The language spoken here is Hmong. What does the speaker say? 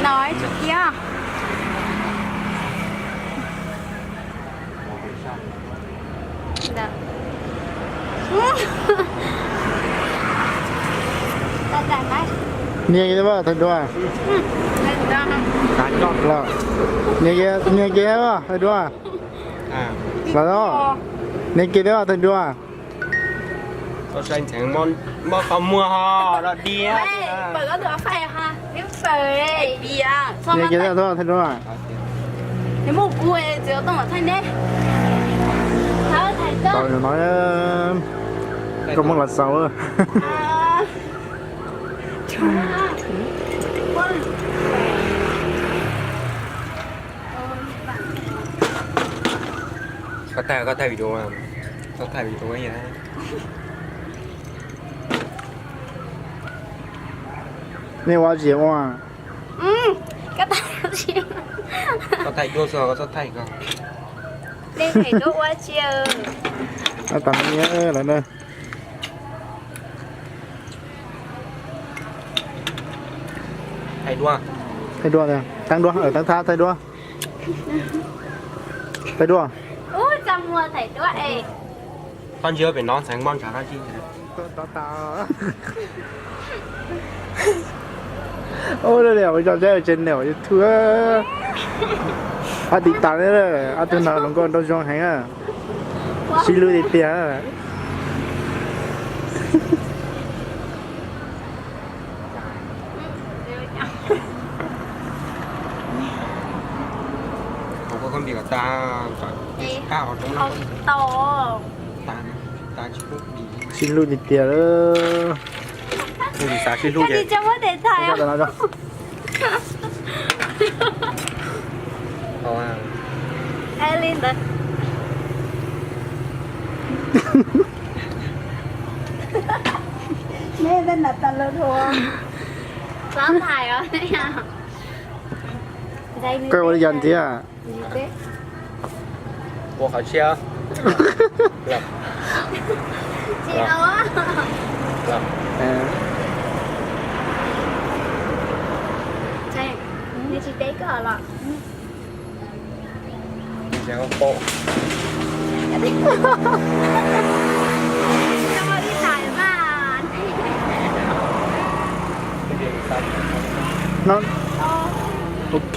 Ib tsoom thiab. Nias kiag thiab, thaij duab. Nias kiag thiab, thaij duab. Los, nias kiag thiab, thaij duab. Txhob saib ntxeev, mob qhov muag ho dog dig. Nias kiag thiab, thaij duab. Tau no, koj muab los xaus. Koj thaij, koj thaij video, koj thaij video. Nej ua dab tsi ua? Koj thaij duab xwb, koj txhob thaij koj. Nej thaij duab ua dab tsi? Tam no lawm na. Thaij duab, thaij duab, teeb duab, teeb thab, thaij duab. Thaij duab. Ub, txaj muag thaij duab es. Koj ntsia pem no, ntxeev mob ntshav dab tsi. Ua li ua zog zeb channel YouTube. Ob tiv tas, ob tug no hluas nkauj nraug zoo heev, sib hlub tiag tiag. Sib hlub tiag tiag. Sib hlub tiag. Koj ua li cas ntxiv? Ua qhov tshiab. No, ok.